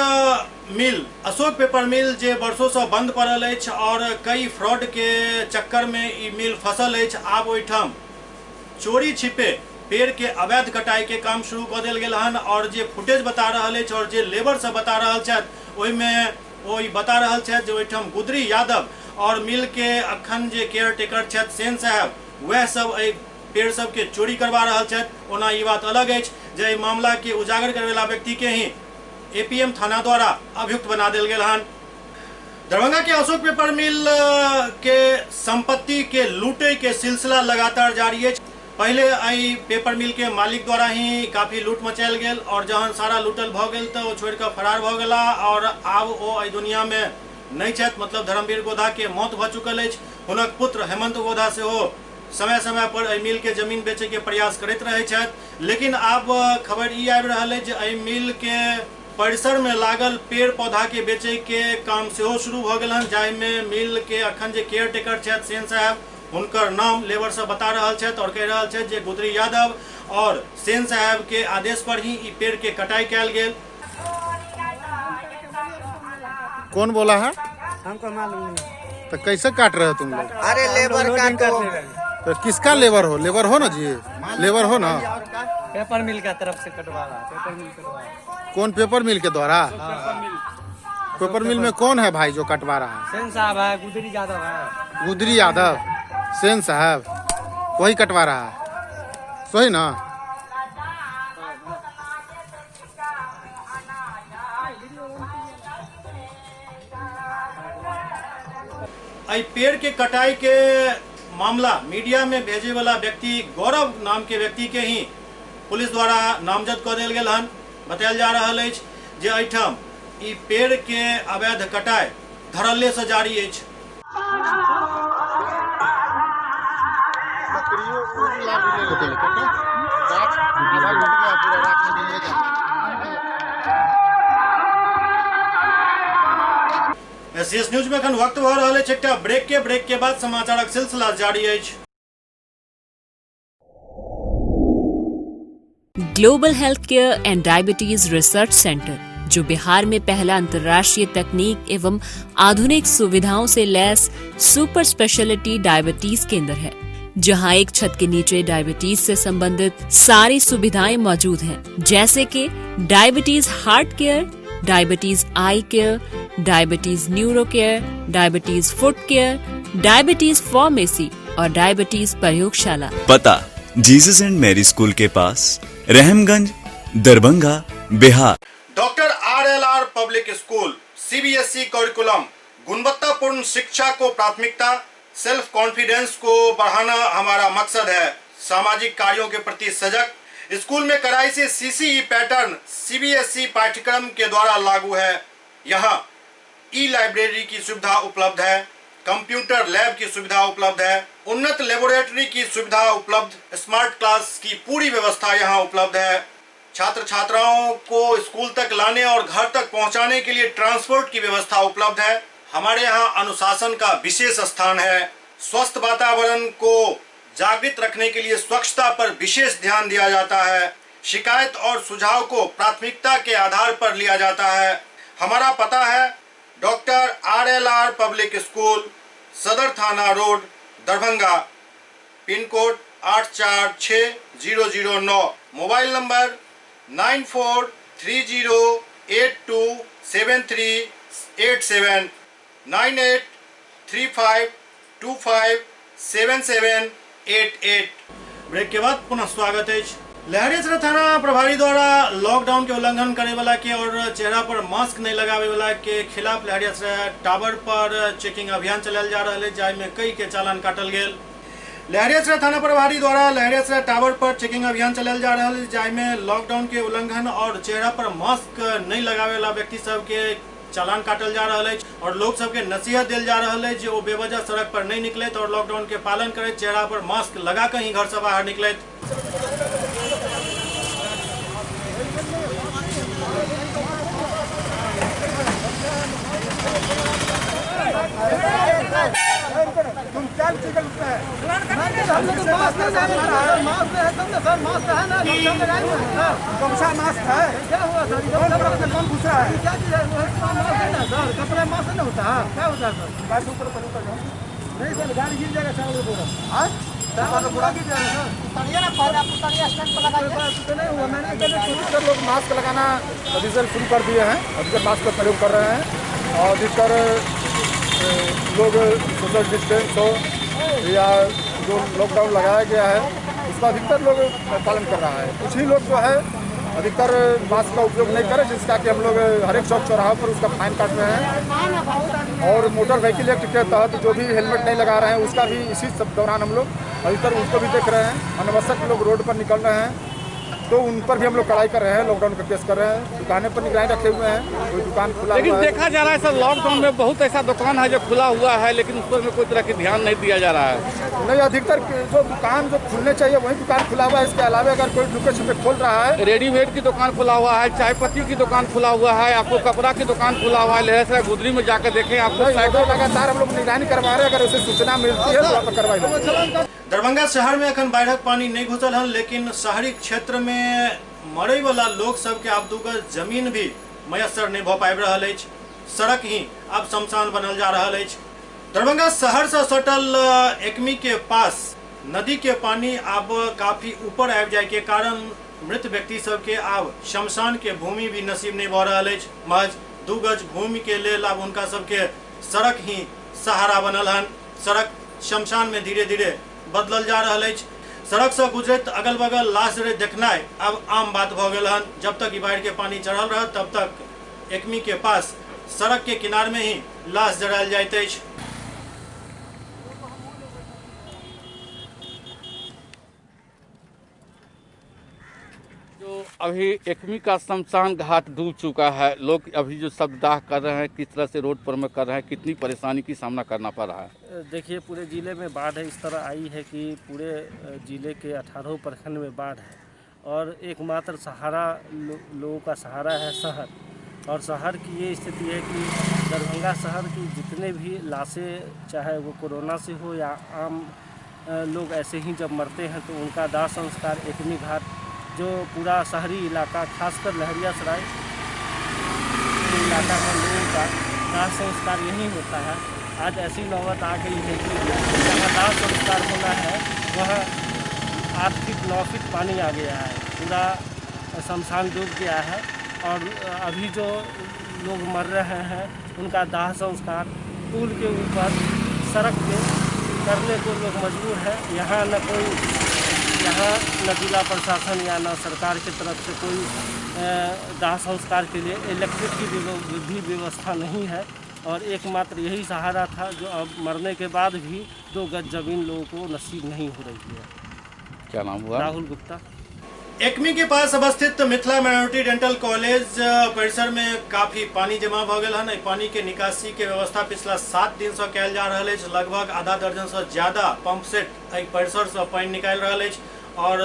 मिल अशोक पेपर मिल जे वर्षों से बंद पड़ल अछि और कई फ्रॉड के चक्कर में ई मिल फसल अछि, आब ओहिठाम चोरी छिपे पेड़ के अवैध कटाई के काम शुरू कऽ देल गेल हन। और जे फुटेज बता रहल अछि और जे लेबर सब बता रहल छथि ओहिमे ओ ई बता रहल छथि जे ओहिठाम गुदरी यादव और मिल के अखन जे केयर टेकर छथि सेन साहब, वएह सब एहि पेड़ सबके चोरी करवा रहल छथि। ओना ई बात अलग अछि जे एहि मामला के उजागर करैवला व्यक्ति के ही एपीएम थाना द्वारा अभियुक्त बना देल गेल हन। दरभंगा के अशोक पेपर मिल के संपत्ति के लूटे के सिलसिला लगातार जारी अछि। पहले एहि पेपर मिल के मालिक द्वारा ही काफी लूट मचायल गेल और जहन सारा लूटल भऽ गेल तऽ ओ छोड़ि कऽ फरार भऽ गेला और आब ओ एहि दुनिया में नहि छथि, मतलब धर्मवीर गोधा के मौत भऽ चुकल अछि। हुनक पुत्र हेमंत गोधा सेहो समय समय पर एहि मिल के जमीन बेचे के प्रयास करैत रहै छथि, लेकिन आब खबर ई आबि रहल अछि जे एहि मिल के परिसर में लागल पेड़ पौधा के बेचे के काम सेहो शुरू भऽ गेल हन, जाहिमे मिल के अखन जे केयर टेकर छथि सेन साहब, हुनकर नाम लेबर सब बता रहल छथि और कहि रहल छथि जे गुदरी यादव और सेन साहब के आदेश पर ही ई पेड़ के कटाई कयल गेल। कौन बोला है? हमको मालूम नहीं। तो कैसे काट रहे हो तुम लोग? अरे लेबर लोडिंग का कर तो रहे हैं। तो किसका लेबर हो? लेबर हो ना जी, लेबर हो ना? पेपर मिल का तरफ से कटवा रहा है, पेपर मिल कटवा रहा है। कौन पेपर मिल के द्वारा? हाँ। पेपर मिल में कौन है भाई जो कटवा रहा है? सेन साहब है, गुदरी यादव है। गुदरी यादव, सेन साहब, वही कटवा रहा है, सही ना? एहि पेड़ के कटाई के मामला मीडिया में भेजे वाला व्यक्ति गौरव नाम के व्यक्ति के ही पुलिस द्वारा नामजद कऽ देल गेल हन। बतायल जा रहल अछि जे एहिठाम ई पेड़ के अवैध कटाई धड़ल्ले से जारी अछि। एसएस न्यूज में एखन वक्त भऽ रहल अछि एकटा ब्रेक के, ब्रेक के बाद समाचारक सिलसिला जारी अछि। Global health care and diabetes research centre, जो बिहार में पहला अंतर्राष्ट्रीय तकनीक एवं आधुनिक सुविधाओं से लैस सुपर स्पेशलिटी डायबिटीज केंद्र है, जहां एक छत के नीचे डायबिटीज से संबंधित सारी सुविधाएं मौजूद हैं, जैसे कि diabetes heart care, diabetes eye care, diabetes neuro care, diabetes foot care, diabetes pharmacy और डायबिटीज प्रयोगशाला। पता जीसस एंड मैरी स्कूल के पास, Rahamganj, Darbhanga, Bihar. Doctor R L R public school, CBSE curriculum, गुणवत्तापूर्ण शिक्षा को प्राथमिकता, सेल्फ कॉन्फिडेंस को बढ़ाना हमारा मकसद है। सामाजिक कार्यों के प्रति सजग। स्कूल में कड़ाई से सीसीई पैटर्न सीबीएसई पाठ्यक्रम के द्वारा लागू है। यहाँ ई लाइब्रेरी की सुविधा उपलब्ध है, कंप्यूटर लैब की सुविधा उपलब्ध है, उन्नत लेबोरेटरी की सुविधा उपलब्ध, स्मार्ट क्लास की पूरी व्यवस्था यहाँ उपलब्ध है। छात्र छात्राओं को स्कूल तक लाने और घर तक पहुँचाने के लिए ट्रांसपोर्ट की व्यवस्था उपलब्ध है। हमारे यहाँ अनुशासन का विशेष स्थान है। स्वस्थ वातावरण को जागृत रखने के लिए स्वच्छता पर विशेष ध्यान दिया जाता है। शिकायत और सुझाव को प्राथमिकता के आधार पर लिया जाता है। हमारा पता है doctor RLR public school, Sadar थाना road, Darbhanga, pin code 846009, mobile number 9430827387, 9835257788। Break के बाद पुनः स्वागत है। लहरियासराय थाना प्रभारी द्वारा लॉकडाउन के उल्लंघन करे वाला के और चेहरा पर मास्क नहीं लगावे वाला के खिलाफ लहरियासराय टावर पर चेकिंग अभियान चलायल जा रहा है, जाहिमे कई के चालान काटल गेल। लहरियासराय थाना प्रभारी द्वारा लहरियासराय टावर पर चेकिंग अभियान चलायल जा रहा है, जाहिमे लॉकडाउन के उल्लंघन और चेहरा पर मास्क नहीं लगावे वाला व्यक्ति सबके चालान काटल जा रहा है और लोग सबके नसीहत दिल जा रहा है जे वो बेवजह सड़क पर नहीं निकलत और लॉकडाउन के पालन करैत चेहरा पर मास्क लगा कर ही घर से बाहर निकलत। तुम क्या चिकन है? मास्क है तब ना सर, मास्क है ना, गमछा मास्क है, क्या हुआ सर? कौन पूछ रहा है? क्या चीज है? मास्क है ना सर, कपड़ा मास्क नहीं होता है, क्या होता है सर? बस ऊपर ऊपर ऊपर नहीं सर, गाड़ी गिर जाएगा चावल पूरा, हाँ पूरा गिर जाएगा सर। नहीं हुआ, मैंने अधिकतर लोग मास्क लगाना अधिकतर शुरू कर दिए हैं, अधिकतर मास्क का प्रयोग कर रहे हैं और अधिकतर लोग सोशल डिस्टेंस हो या जो लॉकडाउन लगाया गया है उसका अधिकतर लोग पालन कर रहा है। कुछ ही लोग जो है अधिकतर मास्क का उपयोग नहीं करें, जिसका कि हम लोग हर एक चौक चौराहे पर उसका फाइन काट रहे हैं और मोटर व्हीकल एक्ट के तहत जो भी हेलमेट नहीं लगा रहे हैं उसका भी इसी सब दौरान हम लोग अधिकतर उसको भी देख रहे हैं। अनावश्यक लोग रोड पर निकल रहे हैं तो उन पर भी हम लोग कड़ाई कर रहे हैं, लॉकडाउन का केस कर रहे हैं, दुकानें पर निगरानी रखे हुए हैं, कोई दुकान खुला लेकिन हुआ है। देखा जा रहा है सर लॉकडाउन में बहुत ऐसा दुकान है जो खुला हुआ है लेकिन उस पर कोई तरह की ध्यान नहीं दिया जा रहा है। नहीं, अधिकतर जो दुकान जो खुलने चाहिए वही दुकान खुला हुआ है, इसके अलावा अगर कोई लुके छुपे खोल रहा है, रेडीमेड की दुकान खुला हुआ है, चाय पत्ती की दुकान खुला हुआ है, आपको कपड़ा की दुकान खुला हुआ है। लहरियासराय गुदरी में जाकर देखें आपको लगातार हम लोग निगरानी करवा रहे हैं, अगर उसे सूचना मिलती है तो आप कार्रवाई। दरभंगा शहर में अखन बाढ़िक पानी नहीं घुसल हन, लेकिन शहरी क्षेत्र में मरे वाला लोग सबके आब 2 गज जमीन भी मयस्सर नहीं भ पाबि रहल अछि। सड़क ही अब शमशान बनल जा रहल अछि। दरभंगा शहर से सटल एकमी के पास नदी के पानी अब काफी ऊपर आबि जाय के कारण मृत व्यक्ति सबके आब शमशान के भूमि भी नसीब नहीं भ रहल अछि। महज 2 गज भूमि के लेल आब हुनका सबके सड़क ही सहारा बनल हन। सड़क शमशान में धीरे धीरे बदलल जा रहल अछि। सड़क से गुजरत अगल बगल लाश देखनाइ अब आम बात भ गेल हन। जब तक ई बाढ़ि के पानी चढ़ल रहत तब तक एकमी के पास सड़क के किनार में ही लाश जरायल जाइत अछि। जो अभी एकमी का शमशान घाट डूब चुका है, लोग अभी जो शवदाह कर रहे हैं किस तरह से रोड पर में कर रहे हैं, कितनी परेशानी की सामना करना पड़ रहा है। देखिए, पूरे ज़िले में बाढ़ है, इस तरह आई है कि पूरे ज़िले के 18 प्रखंड में बाढ़ है और एकमात्र सहारा लोगों का सहारा है शहर। और शहर की ये स्थिति है कि दरभंगा शहर की जितने भी लाशें, चाहे वो कोरोना से हो या आम लोग ऐसे ही जब मरते हैं तो उनका दाह संस्कार एकमी घाट, जो पूरा शहरी इलाका खासकर लहरियासराय के इलाका में लोगों का दाह संस्कार यही होता है। आज ऐसी नौबत आ गई है कि जहाँ दाह संस्कार होना है वहाँ 8 फीट 9 फीट पानी आ गया है, पूरा शमशान डूब गया है और अभी जो लोग मर रहे हैं उनका दाह संस्कार पुल के ऊपर सड़क पे करने को लोग मजबूर हैं। यहाँ न कोई, यहाँ न जिला प्रशासन या न सरकार की तरफ से कोई दाह संस्कार के लिए इलेक्ट्रिक की भी व्यवस्था नहीं है। और एकमात्र यही सहारा था जो अब मरने के बाद भी 2 गज ज़मीन लोगों को नसीब नहीं हो रही है। क्या नाम हुआ? राहुल गुप्ता। एकमी के पास अवस्थित मिथिला माइनॉरिटी डेंटल कॉलेज परिसर में काफी पानी जमा भ गेल हन। एहि पानी के निकासी के व्यवस्था पिछला 7 दिन से कयल जा रहल अछि। लगभग आधा दर्जन से ज्यादा पंप सेट एहि परिसर से पानि निकालि रहल अछि और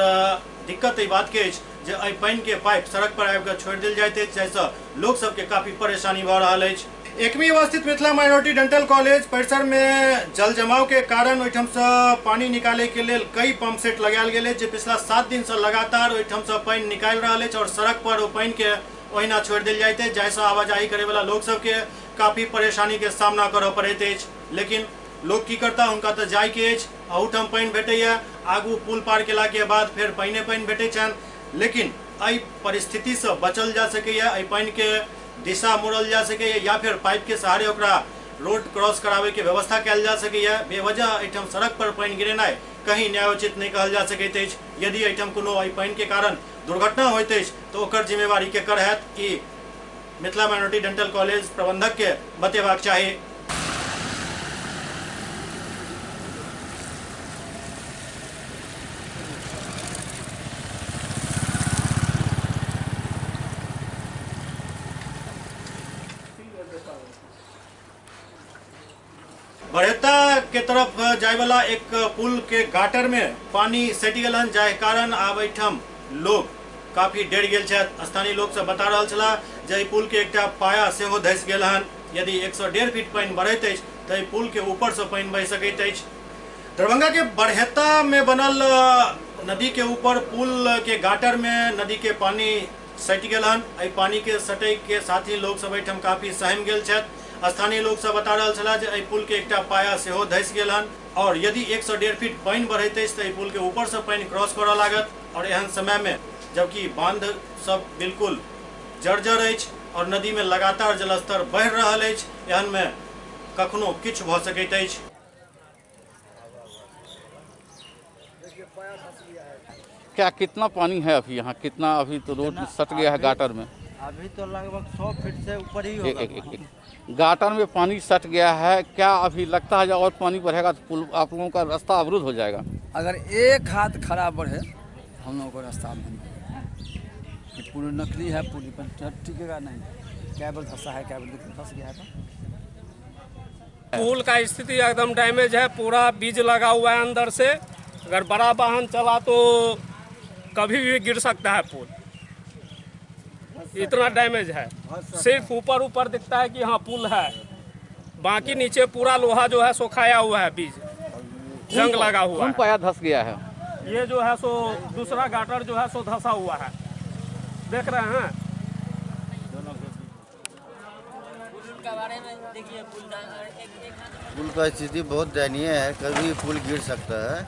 दिक्कत एहि बात के अछि जे एहि पानि के पाइप सड़क पर आबि कऽ छोड़ि देल जाइत अछि, जाहिसँ लोक सबके काफी परेशानी भऽ रहल अछि। एकमी अवस्थित मिथिला माइनॉरिटी डेंटल कॉलेज परिसर में जल जमाव के कारण ओहिठाम से पानी निकाले के लेल कई पंप सेट लगायल गेल अछि, जे पिछला 7 दिन से लगातार ओहिठाम से पानि निकालि रहल अछि और सड़क पर ओ पानि के ओहिना छोड़ि देल जाइत अछि, जाहिसँ आवाजाही करे वाला लोक सबके काफी परेशानी के सामना करऽ पड़ैत अछि। लेकिन लोक की करता, हुनका तऽ जाइके अछि, अहूठाम पानि भेटैया, आगू पुल पार केला के बाद फेर पानिए पानि भेटै छनि। लेकिन एहि परिस्थितिसँ बचल जा सकैया, एहि पानि के दिशा मोड़ल जा सकैया या फिर पाइप के सहारे ओकरा रोड क्रॉस करावे के व्यवस्था कयल जा सकैया। बेवजह एहिठाम सड़क पर पानि गिरेनाइ कहीं न्यायोचित नहि कहल जा सकैत अछि। यदि एहिठाम कोनो एहि पानि के कारण दुर्घटना होइत अछि तऽ ओकर जिम्मेवारी केकर हैत, ई मिथिला माइनॉरिटी डेंटल कॉलेज प्रबंधक के बतेबाक चाही। बरहेता के तरफ जाय वाला एक पुल के गाटर में पानी सटि गेल हन, जाहि कारण आब एहिठाम लोग काफी डरि गेल छथि। स्थानीय लोक सब बता रहल छलाह जे एहि पुल के एकटा पाया सेहो धसि गेल हन। यदि 101.5 फीट पानि बढ़ैत अछि तऽ एहि पुल के ऊपर से पानि बहि सकैत अछि। दरभंगा के बरहेता में बनल नदी के ऊपर पुल के गाटर में नदी के पानी सटि गेल हन। एहि पानी के सटै के साथ ही लोक सब एहिठाम काफी सहमि गेल छथि। स्थानीय लोक सब बता रहल छलाह जे एहि पुल के एकटा पाया सेहो धसि गेल हन और यदि 101.5 फीट पानि बढ़ैत अछि तऽ एहि पुल के ऊपर से पानि क्रॉस करऽ लागत और एहन समय में जबकि बांध सब बिल्कुल जर्जर अछि और नदी में लगातार जलस्तर बढ़ि रहल अछि, एहन में कखनो किछु भऽ सकैत अछि। क्या कितना पानी है अभी यहाँ? कितना अभी तो रोड सट गया है गाटर में? अभी तो लगभग 100 फीट से ऊपर ही होगा। एक गाटर में पानी सट गया है। क्या अभी लगता है जब और पानी बढ़ेगा तो पुल आप लोगों का रास्ता अवरुद्ध हो जाएगा? अगर एक हाथ खराब बढ़े हम लोगों को रास्ता बंद, ये पुल नकली है, पुल पर टिकेगा नहीं। क्या बार धंसा है, क्या बार धंस गया है। पुल का स्थिति एकदम डैमेज है, पूरा बीज लगा हुआ है अंदर से। अगर बड़ा वाहन चला तो कभी भी गिर सकता है पुल, इतना डैमेज है। सिर्फ ऊपर ऊपर दिखता है कि हाँ पुल है, बाकी नीचे पूरा लोहा जो है सो खाया हुआ है, बीज जंग लगा हुआ है। पाया धंस गया है, ये जो है सो दूसरा गाटर जो है सो धंसा हुआ है, देख रहे हैं। पुल का स्थिति बहुत दयनीय है, कभी पुल गिर सकता है।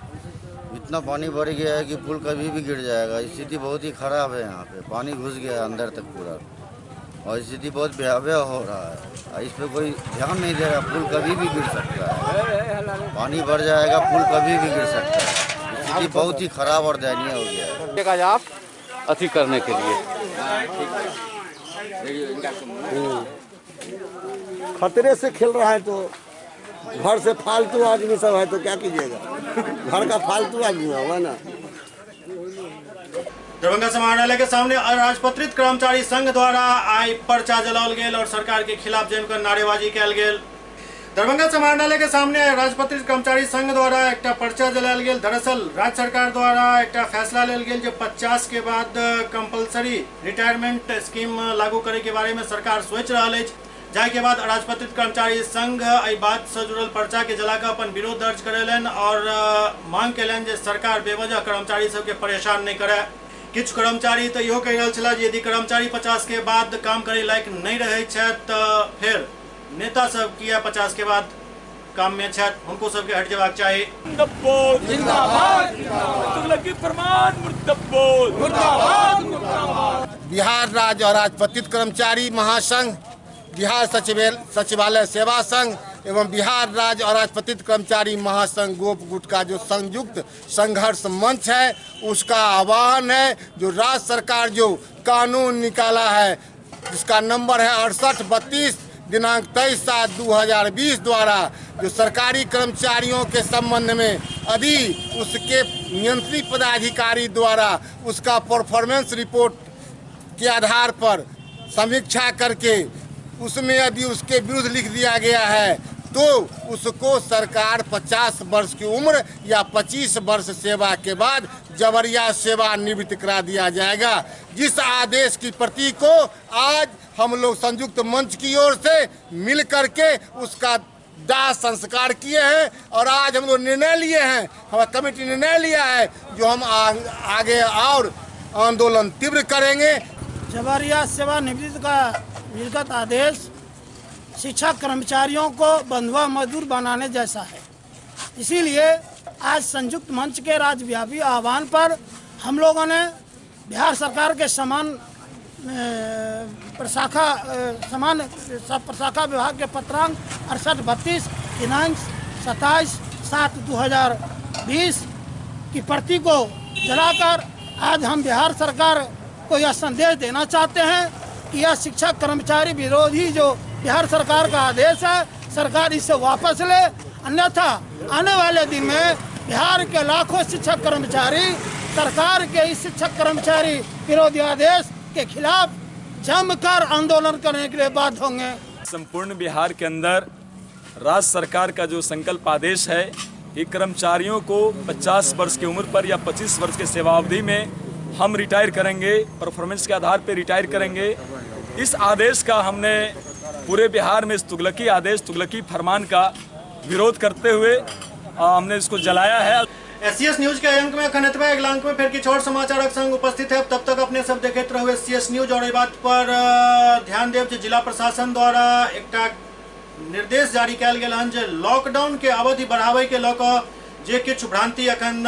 इतना पानी बढ़ गया है कि पुल कभी भी गिर जाएगा। स्थिति बहुत ही खराब है, यहाँ पे पानी घुस गया है अंदर तक पूरा और स्थिति बहुत भयावह हो रहा है। इस पर कोई ध्यान नहीं दे रहा। पुल कभी भी गिर सकता है, पानी बढ़ जाएगा, पुल कभी भी गिर सकता है। स्थिति बहुत ही खराब और दयनीय हो गया है। आप अथी करने के लिए खतरे से खेल रहा है, तो घर से फालतू आदमी सब है तो क्या कीजिएगा, घर का फालतू आदमी होगा ना। दरभंगा समाहरणालय के सामने अराजपत्रित कर्मचारी संघ द्वारा आई पर्चा जलाओल गेल और सरकार के खिलाफ जमकर नारेबाजी कयल गेल। दरभंगा समाहरणालय के सामने राजपत्रित कर्मचारी संघ द्वारा एकटा पर्चा जलायल गेल। दरअसल राज्य सरकार द्वारा एकटा फैसला लेल गेल जे 50 के बाद कंपलसरी रिटायरमेंट स्कीम लागू करे के बारे में सरकार सोच रहल अछि, जाहि के बाद अराजपत्रित कर्मचारी संघ एहि बात से जुड़ल पर्चा के जलाकर अपन विरोध दर्ज करेलनि और मांग कयलनि जे सरकार बेवजह कर्मचारी सबके परेशान नहीं करे। किछु कर्मचारी तो इहो कहि रहल छलाह जे यदि कर्मचारी 50 के बाद काम करे लायक नहीं रहे छथि तऽ फेर नेता सब किया 50 के बाद काम में छथि, हुनको सबके हटि जेबाक चाही। बिहार राज्य अराजपत्रित कर्मचारी महासंघ, बिहार सचिवालय सेवा संघ एवं बिहार राज्य अराजपत्रित कर्मचारी महासंघ गोप गुट का जो संयुक्त संघर्ष मंच है उसका आह्वान है। जो राज्य सरकार जो कानून निकाला है जिसका नंबर है 6832 दिनांक 23/7/2020 द्वारा जो सरकारी कर्मचारियों के संबंध में यदि उसके नियंत्रित पदाधिकारी द्वारा उसका परफॉर्मेंस रिपोर्ट के आधार पर समीक्षा करके उसमें यदि उसके विरुद्ध लिख दिया गया है तो उसको सरकार 50 वर्ष की उम्र या 25 वर्ष सेवा के बाद जबरिया सेवानिवृत्त करा दिया जाएगा। जिस आदेश की प्रति को आज हम लोग संयुक्त मंच की ओर से मिल करके उसका दाह संस्कार किए हैं और आज हम लोग निर्णय लिए हैं, हमारा कमेटी निर्णय लिया है जो हम आगे और आंदोलन तीव्र करेंगे। जबरिया सेवानिवृत्त का निर्गत आदेश शिक्षा कर्मचारियों को बंधुआ मजदूर बनाने जैसा है। इसीलिए आज संयुक्त मंच के राज्यव्यापी आह्वान पर हम लोगों ने बिहार सरकार के समान प्रशाखा समान सब प्रशाखा विभाग के पत्रांक 6832 दिनांक 27/7/2020 की प्रति को जलाकर आज हम बिहार सरकार को यह संदेश देना चाहते हैं कि यह शिक्षा कर्मचारी विरोधी जो बिहार सरकार का आदेश है, सरकार इसे वापस ले, अन्यथा आने वाले दिन में बिहार के लाखों शिक्षक कर्मचारी सरकार के इस शिक्षक कर्मचारी विरोधी आदेश के खिलाफ जमकर आंदोलन करने के लिए बाध्य होंगे। संपूर्ण बिहार के अंदर राज्य सरकार का जो संकल्प आदेश है कि कर्मचारियों को 50 वर्ष की उम्र पर या 25 वर्ष के सेवाअवधि में हम रिटायर करेंगे, परफॉर्मेंस के आधार पर रिटायर करेंगे, इस आदेश का हमने पूरे बिहार में इस तुगलकी आदेश, तुगलकी फरमान का विरोध करते हुए हमने इसको जलाया है। एससीएस न्यूज के अंक में अखन एतबे, अगला अंक में फिर किछु और समाचारक संग उपस्थित है। तब तक अपने सब देखैत रहू एससीएस न्यूज। और एहि बात पर ध्यान देब जे जिला प्रशासन द्वारा एकटा निर्देश जारी कयल गेल हन जे लॉकडाउन के अवधि बढ़ाबै के लऽ कऽ जे किछु भ्रांति अखन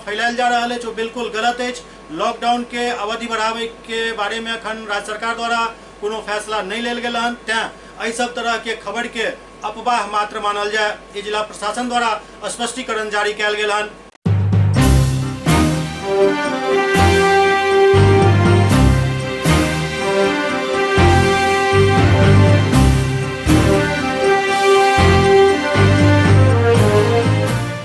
फैलायल जा रहल अछि ओ बिल्कुल गलत अछि। लॉकडाउन के अवधि बढ़ाबै के बारे में अखन राज्य सरकार द्वारा कोनो फैसला नहीं लेल गेल हन, तें एहि सब तरह के खबर के अफवाह मात्र मानल जाय। ई जिला प्रशासन द्वारा स्पष्टीकरण जारी कयल गेल हन।